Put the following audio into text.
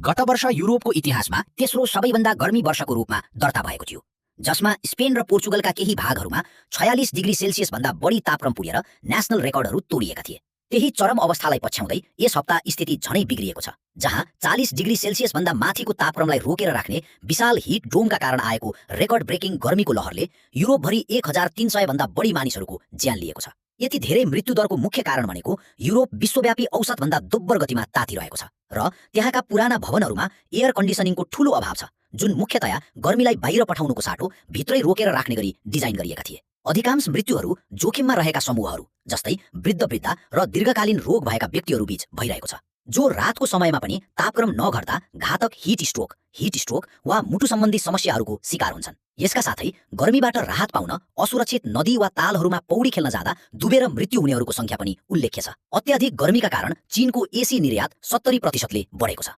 गत वर्ष युरोपको इतिहासमा तेस्रो सबैभन्दा गर्मी वर्षको रूपमा दर्ता भएको थियो, जसमा स्पेन र पोर्चुगलका केही भागहरूमा 46 डिग्री सेल्सियस भन्दा बढी तापक्रम पुगेर नेसनल रेकर्डहरू तोडिएका थिए। त्यही चरम अवस्थालाई पछ्याउँदै यस हप्ता स्थिति झनै बिग्रिएको छ, जहाँ 40 डिग्री सेल्सियस भन्दा माथिको तापक्रमलाई रोकेर राख्ने विशाल हिट डोमका कारण आएको रेकर्ड ब्रेकिङ गर्मीको लहरले युरोपभरि 1300 भन्दा बढी मानिसहरूको ज्यान लिएको छ। यति धेरै मृत्युदरको मुख्य कारण भनेको युरोप विश्वव्यापी औसतभन्दा दोब्बर गतिमा तातिरहेको छ र त्यहाँका पुराना भवनहरूमा एयर कन्डिसनिङको ठूलो अभाव छ, जुन मुख्यतया गर्मीलाई बाहिर पठाउनुको साटो भित्रै रोकेर राख्ने गरी डिजाइन गरिएका थिए। अधिकांश मृत्युहरू जोखिममा रहेका समूहहरू जस्तै वृद्ध र दीर्घकालीन रोग भएका व्यक्तिहरू बीच भइरहेको छ, जो रातको समयमा पनि तापक्रम नघट्दा घातक हिट स्ट्रोक वा मुटु सम्बन्धी समस्याहरूको शिकार हुन्छन्। यसका साथै गर्मीबाट राहत पाउन असुरक्षित नदी वा तालहरूमा पौडी खेल्न जाँदा डुबेर मृत्यु हुनेहरूको संख्या पनि उल्लेख्य छ। अत्याधिक गर्मीका कारण चीनको एसी निर्यात 70% ले बढेको छ।